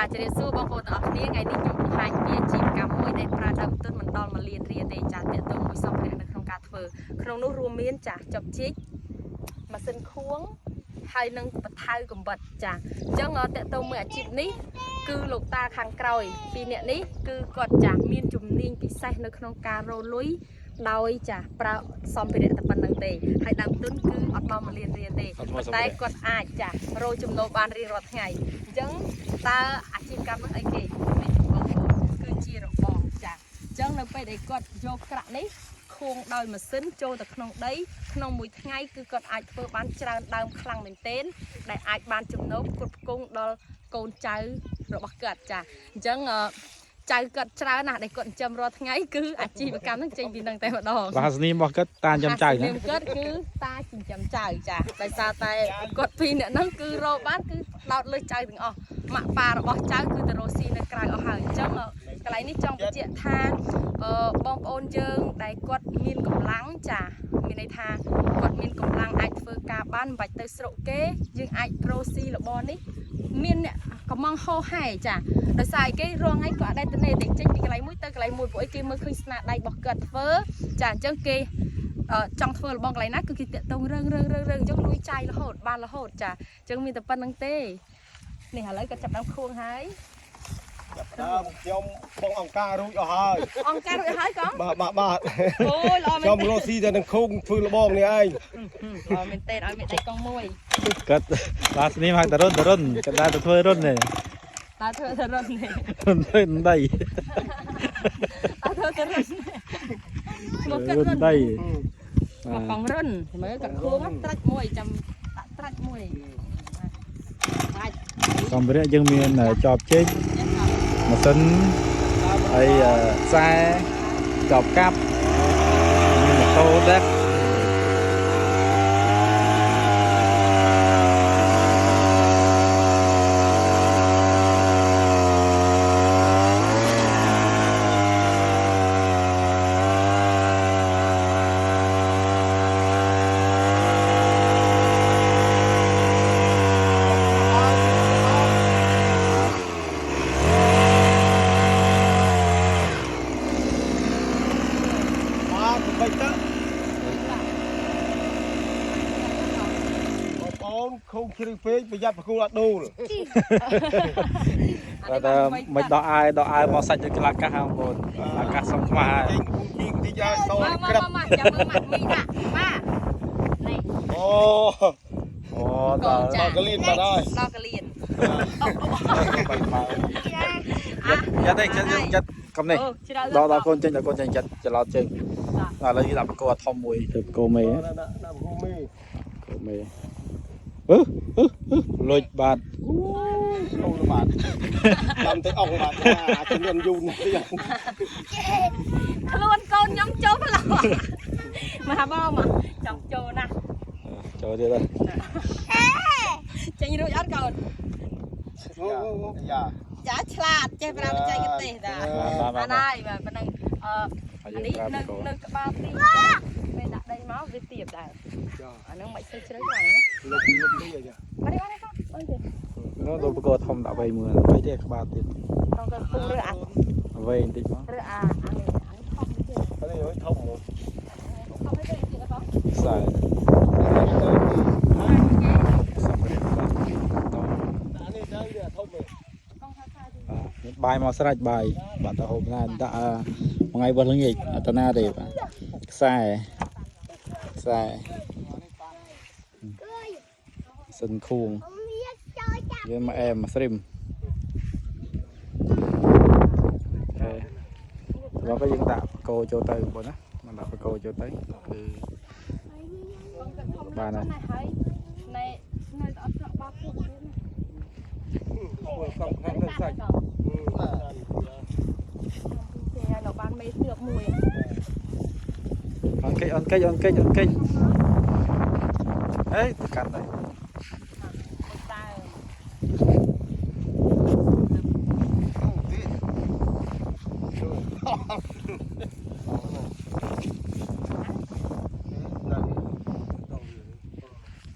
ជំរាបសួរបងប្អូនទាំងអស់គ្នាថ្ងៃនេះខ្ញុំបង្ហាញពីអាជីវកម្មមួយដែលប្រើដើមទុនមិនដល់1លានរៀលទេចាទាក់ទងមួយសម្ភារៈនៅក្នុងការធ្វើក្នុងនោះរួមមានចាចប់ជីកម៉ាស៊ីនខួងហើយនិងបថៅកំបិតចាអញ្ចឹងទាក់ទងមួយអាជីពនេះគឺលោកតាខាងក្រោយពីរអ្នកនេះគឺគាត់ចាមានជំនាញពិសេសនៅក្នុងការរលុយដោយចាប្រើសម្ភារៈតែប៉ុណ្្នឹងទេហើយដើមទុនគឺអត់ដល់1លានរៀលទេប៉ុន្តែគាត់អាចចារកចំណូលបានរៀងរាល់ថ្ងៃអញ្ចឹង តើអាជីវកម្មនោះអីគេនេះបងប្អូនគឺជារបងចាអញ្ចឹងនៅពេលដែលគាត់យកក្រាក់នេះខួងដោយម៉ាស៊ីនចូលទៅក្នុងដីក្នុងមួយថ្ងៃគឺគាត់អាចធ្វើបានច្រើនដើមខ្លាំងមែនទែនដែលអាចបានចំណូលផ្គត់ផ្គង់ដល់កូនចៅរបស់គាត់ចាអញ្ចឹងចៅគាត់ច្រើនណាស់ដែលគាត់ចិញ្ចឹមរាល់ថ្ងៃគឺអាជីវកម្មហ្នឹងចេញពីហ្នឹងតែម្ដង រហស្សនាមរបស់គាត់តាចិញ្ចឹមចៅណា នាមគាត់គឺតាចិញ្ចឹមចៅចាដោយសារតែគាត់ពីរអ្នកហ្នឹងគឺរកបានគឺដោតលើចៅទាំងអស់ម៉ាក់ប៉ារបស់ចៅគឺទៅរកស៊ីនៅក្រៅអស់ហើយអញ្ចឹងកន្លែងនេះចង់បញ្ជាក់ថាបងប្អូនយើងដែលគាត់មានកម្លាំងចាមានន័យថាគាត់មានកម្លាំងអាចធ្វើការបានមិនបាច់ទៅស្រុកគេយើងអាចរកស៊ីរបរនេះមានអ្នកកំងហោហែចាដោយសារអីគេរងថ្ងៃក៏អត់ដែរទៅទេចេញពីកន្លែងមួយទៅកន្លែងមួយពួកអីគេមើលឃើញស្នាដៃរបស់គាត់ធ្វើចាអញ្ចឹងគេ ចង់ធ្វើលបងកន្លែងណាគឺគេតាក់ទងរឿងរឿងរឿងរឿងអញ្ចឹងលួយចាយរហូតបានរហូតចាអញ្ចឹងមានតែប៉ុណ្្នឹងទេនេះឥឡូវគាត់ចាប់ដើមខួងហើយ ចាប់ដើមខ្ញុំបងអង្គការរួចអស់ហើយ អង្គការរួចហើយកង បាទបាទបាទ អូយល្អមែន ខ្ញុំរកស៊ីតែនឹងខុងធ្វើលបងនេះឯង ល្អមែនទេឲ្យមានដៃកងមួយ គាត់រហស្សនាមហៅតរុនតរុនគាត់ដើរទៅធ្វើរុនទេ តើធ្វើទៅរុននេះ រុនធ្វើដី តើធ្វើទៅរុនមកគាត់រុន រុនដី មកកងរុនមើលគាត់ខួងត្រាច់មួយចាំដាក់ត្រាច់មួយបាច់ សម្ភារៈយើងមានចបចេកម៉ាស៊ីនហើយខ្សែចបកាប់មានម៉ូតូដឹក បាទបីទៅបងប្អូនខុងជ្រៅពេកប្រយ័ត្នប្រគូលអត់ដួល គាត់ថាមិនដោះអាយដោះអាយមកសាច់ដូចក្លាកាសហ្នឹងបងប្អូនក្លាកាសសុំខ្មាស់ហើយ ចេញខុងជីងតិចឲ្យត មក ក្រឹប មកមកចាំមើលម៉ាក់មីដាក់បាទនេះ អូ អូដល់ ដល់កលៀនបាត់ហើយ ដល់កលៀន យ៉ាទេចិត្តចិត្តកំនេះ អូច្រើន ដល់ដល់កូនចេញដល់កូនចេញចិត្តច្រឡោតចេញឥឡូវយើងដាក់បកគោធំមួយទៅបកគោមេ ដាក់ដាក់គូមី គោមេអឺអឺលុចបាត់ អូលបាទតាមទៅអង្គបាទអាជំនាន់យូរនេះ ខ្លួនកូនខ្ញុំចូលផ្លោះមកបងមកចង់ចូលណាស់ ចូលទៀតហើយ ចេញរួចអត់កូន យ៉ា ចាឆ្លាតចេះប្រើបច្ចេកទេសតា បាទ អានហើយបាទប៉ុណ្ណឹងអឺ ហើយ អានេះនៅ យើងប្រើបកគោ នៅក្បាលទីពេលដាក់ដីមកវាទៀបដែរ ចា អាហ្នឹងមិនសូវជ្រៅខ្លាំងណា លុបលុបនេះចា បាទនេះបាទអូនទេ នោះដល់បកគោធំដាក់វែងមើលវែងទេក្បាលទៀត តោះទៅពុំរើអា វែងបន្តិចមក រើអាអានេះអានេះធំទៀត នេះអើយធំហ្មង ធំទេទៀតបង ខ្សែសម្រាប់បាទត អានេះទៅវាធំទេ កងថាថា បាទបាយមកស្រេចបាយបាទទៅហូបណាដាក់មួយថ្ងៃវល់ល្ងាចអត់តាណាទេបាទខ្សែខ្សែសិនខួងយើងមកអែមមកស្រីមអូខេដល់ពេលយើងដាក់បកគោចូលទៅបងណាមកដាក់បកគោចូលទៅគឺ កងគាត់ធំណាស់ហើយណែនៅតែអត់ស្រក់បាពុកទៀតណា អូសំខាន់ទៅសាច់ គេឲ្យនៅបានមេសឿបមួយ អនកិចអនកិចអនកិចអនកិចហេទៅកាត់ទៅ